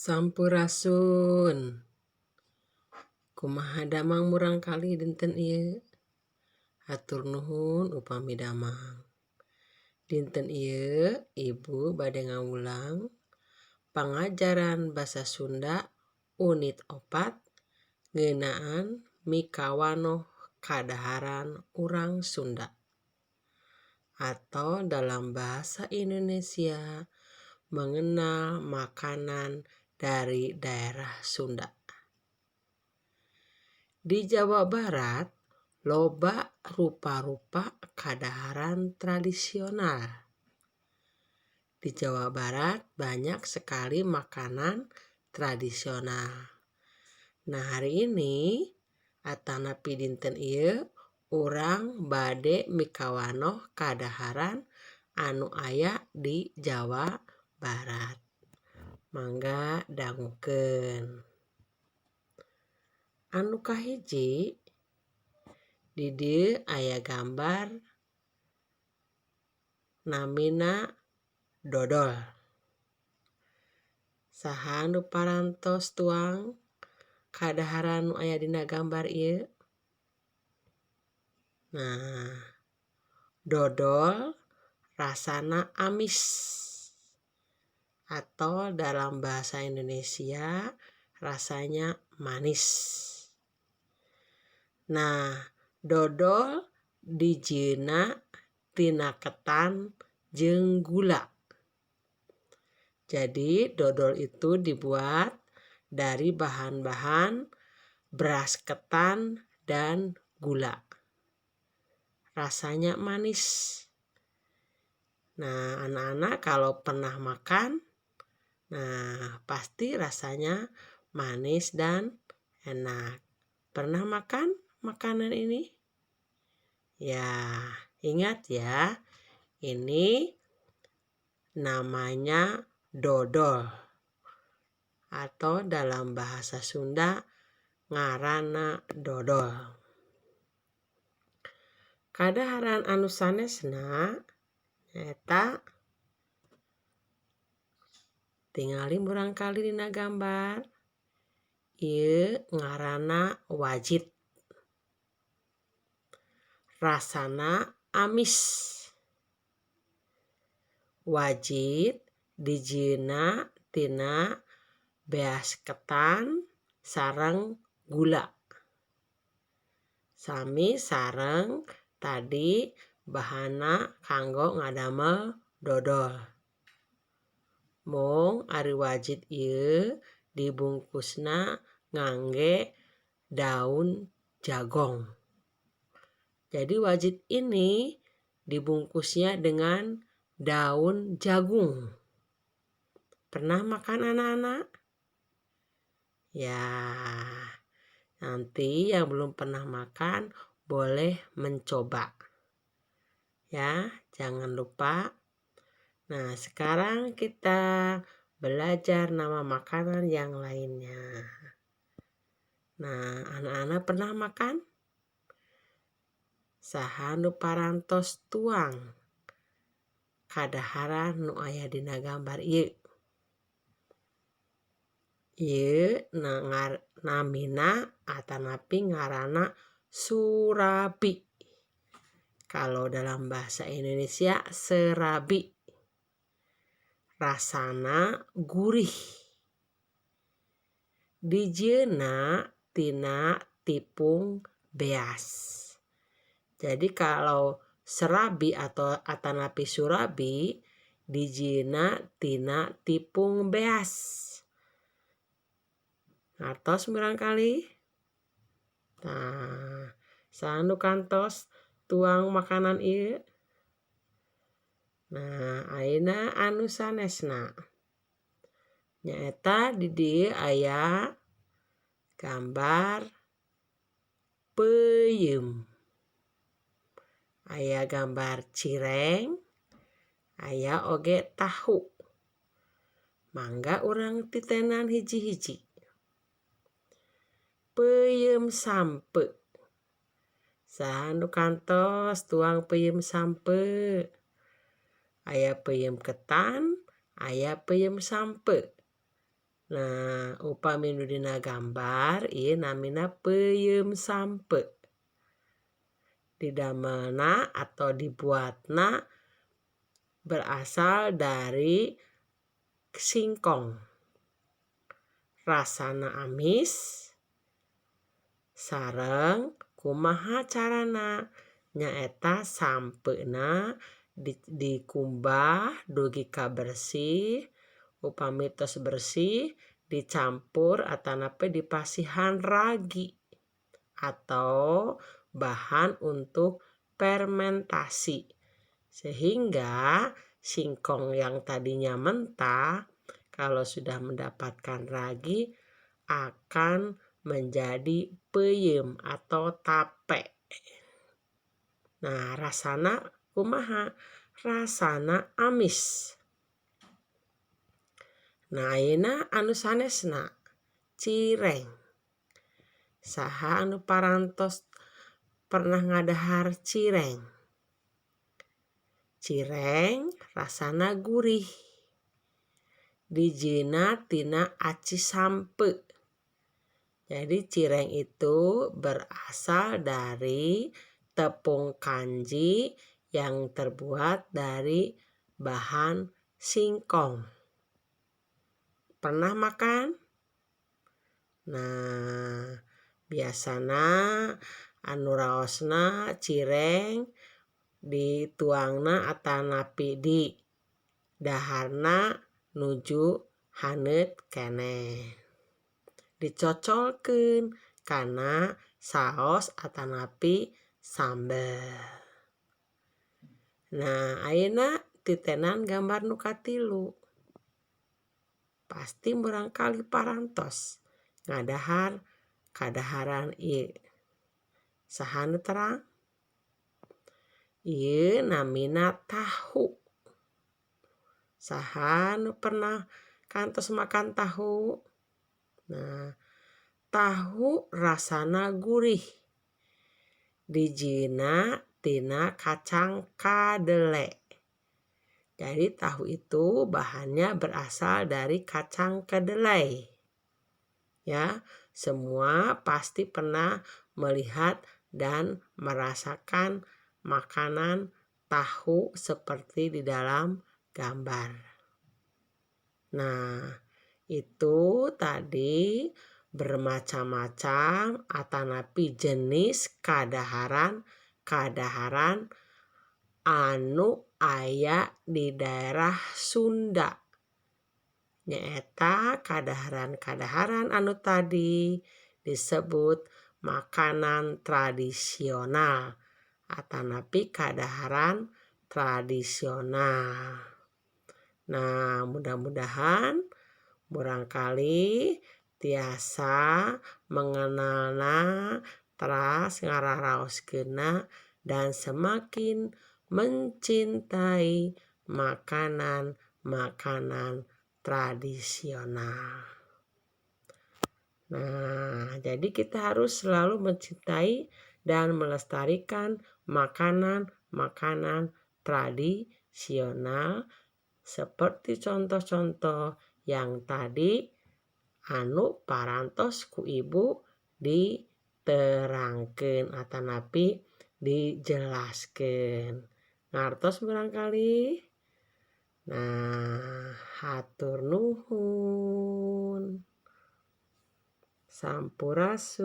Sampurasun. Kumaha damang murangkalih dinten ieu? Hatur nuhun upami damang. Dinten ieu Ibu bade ngawulang pangajaran basa Sunda unit 4 ngeunaan mikawanoh kadaharan urang Sunda. Atau dalam bahasa Indonesia mengenal makanan dari daerah Sunda. Di Jawa Barat loba rupa-rupa kadaharan tradisional. Di Jawa Barat banyak sekali makanan tradisional. Nah, hari ini atanapi dinten ieu urang bade mikawanoh kadaharan anu aya di Jawa Barat. Mangga dangukeun. Anu kahiji di dieu aya gambar namina dodol. Saha nu parantos tuang kadaharan nu aya dina gambar ieu? Nah, dodol rasana amis atau dalam bahasa Indonesia rasanya manis. Nah, dodol dijieunna tina ketan jeung gula. Jadi dodol itu dibuat dari bahan-bahan beras ketan dan gula. Rasanya manis. Nah, anak-anak kalau pernah makan, nah pasti rasanya manis dan enak. Pernah makan makanan ini? Ya, ingat ya, ini namanya dodol atau dalam bahasa Sunda ngaranna dodol. Kadaharan anu sanesna nyaeta tingali murangkalih dina gambar ieu ngaranna wajit. Rasana amis. Wajit dijieunna tina beas ketan sareng gula. Sami sareng tadi bahanna kanggo ngadamel dodol. Mung ari wajit ieu dibungkusna ngangge daun jagong. Jadi wajit ini dibungkusnya dengan daun jagung. Pernah makan anak-anak? Ya, nanti yang belum pernah makan boleh mencoba. Ya, jangan lupa. Nah, sekarang kita belajar nama makanan yang lainnya. Nah, anak-anak pernah makan? Saha nu parantos tuang kadaharan nu aya dina gambar ieu? Ieu namina atanapi ngaranna surabi. Kalau dalam bahasa Indonesia serabi. Rasana gurih. Dijieunna tina tipung beas. Jadi kalau serabi atau atanapi surabi dijieunna tina tipung beas. Ngartos murangkalih? Tah, saha nu kantos tuang makanan ieu? Nah, ayeuna anu sanesna nyaeta di dieu aya gambar peuyeum. Aya gambar cireng, aya oge tahu. Mangga urang titenan hiji-hiji. Peuyeum sampeu. Saha nu kantos tuang peuyeum sampeu? Aya peuyeum ketan, aya peuyeum sampeu. Nah upami nu dina gambar ieu namina peuyeum sampeu. Didamelna atau dibuatna berasal dari singkong. Rasana amis sareng kumaha carana nyaeta sampeuna dikumbah dugi ka bersih upami tos bersih dicampur atanapi dipasihan ragi atau bahan untuk fermentasi sehingga singkong yang tadinya mentah kalau sudah mendapatkan ragi akan menjadi peuyeum atau tape. Nah rasana kumaha? Rasana amis. Nah ayeuna anu sanesna cireng. Saha anu parantos pernah ngadahar cireng? Cireng rasana gurih. Dijieunna tina aci sampeu. Jadi cireng itu berasal dari tepung kanji yang terbuat dari bahan singkong. Pernah makan? Nah, biasana anu raosna cireng dituangna atanapi di daharna nuju haneut keneh. Dicocolkeun kana saos atanapi sambel. Nah ayeuna titenan gambar nu katilu. Pasti murangkalih parantos ngadahar kadaharan ieu. Saha nu terang? Ieu namina tahu. Saha nu pernah kantos makan tahu? Nah, tahu rasana gurih. Dijieunna tina kacang kadele. Jadi tahu itu bahannya berasal dari kacang kedelai. Ya, semua pasti pernah melihat dan merasakan makanan tahu seperti di dalam gambar. Nah, itu tadi bermacam-macam atanapi jenis kadaharan-kadaharan anu aya di daerah Sunda. Nyaeta kadaharan-kadaharan anu tadi disebut makanan tradisional atanapi kadaharan tradisional. Nah, mudah-mudahan murangkalih tiasa mengenalna teras ngararaoskeunna dan semakin mencintai makanan-makanan tradisional. Nah, jadi kita harus selalu mencintai dan melestarikan makanan-makanan tradisional seperti contoh-contoh yang tadi anu parantos ku ibu diterangkeun atanapi dijelaskeun. Ngartos murangkalih? Nah, hatur nuhun. Sampurasun.